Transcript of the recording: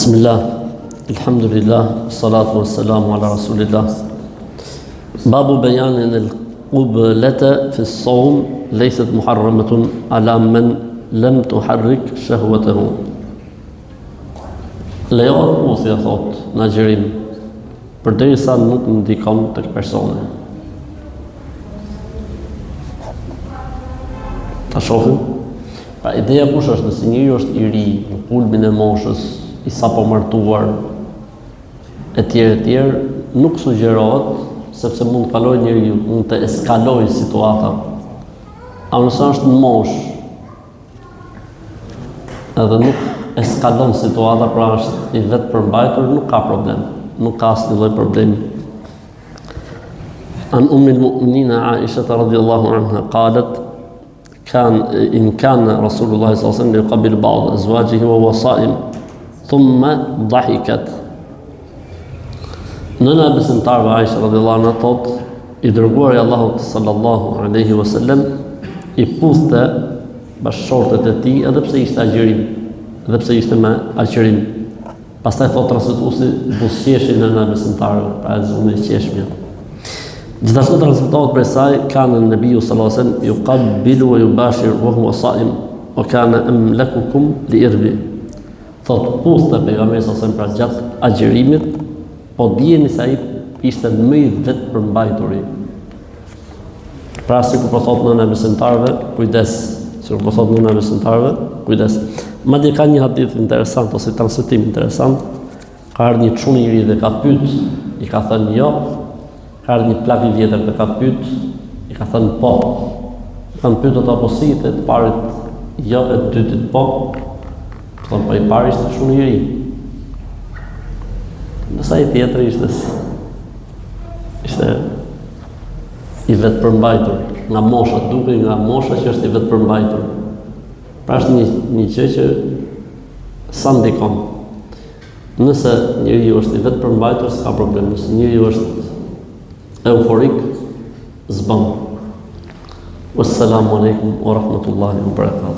Bismillah, alhamdulillah, salatu wassalamu ala rasulillah. Babu bejani ennel kublete fi saum, lejset muharrametun ala men lem tuharrik shehvetehu. Lejohet puthja, thot, në agjërim, përderisa nuk ndikon tek personi. Ta shohim. Pra ideja kush është, nëse njeriu është i ri, në kulmin e moshës, i sapo martuar, e tjerë e tjerë, nuk sugjerohet, sepse mund të kalojë njeriu, mund të eskalojë situata. A nëse është në moshë, edhe nuk eskalon situata, pra është i vetëpërmbajtur, nuk ka problem, nuk ka asnjë lloj problemi. An ummil mu'minina Aisha radiallahu anha qalet kan in kana Rasulullah sallallahu alaihi wasallam yuqabbil ba'd azwajihi wa huwa sa'im thumma dhahikat Nëna e besimtarëve Aisha radhiyallahu anha thotë, i dërguari i Allahut sallallahu alaihi wasallam i puthte bashkëshortet e tij edhe pse ishte agjërim, edhe pse ishte me agjërim. Pastaj thotë transmetuesi buzëqeshi nëna e besimtarëve, pra e zuni e qeshmja. Gjithashtu transmetohet prej saj kana nebiu sallallahu alaihi wasallam yuqabbilu wa yubashir wa huwa sa'im wa kana amlakukum li irbi. Thotë puthte pejgamberi sallallahu alaihi wasallam pra gjatë agjërimit, po dijeni se ai ishte më i vetëpërmbajturi. Pra sikur po thotë nëna e besimtarëve, kujdes, sikur po thotë nëna e besimtarëve, kujdes. Madje ka një hadith interesant ose transmetim interesant, ka ardhur një çun i ri dhe ka pyet, i ka thënë jo, ka ardhur një plak i vjetër dhe ka pyet, i ka thënë po. Kanë pyet ata po si të parit jo e të dytit po. Thonë po i pari ishte çun i ri. Ndërsa ai tjetri ishte ishte i vetëpërmbajtur nga mosha, dukej nga mosha që është i vetëpërmbajtur. Pra është një, një gjë që sa ndikon. Nëse njeriu është i vetëpërmbajtur, s'ka problem. Nëse njeriu është euforik, s'bën. Wassalamu alaikum wa rahmatullahi wa barakatuh.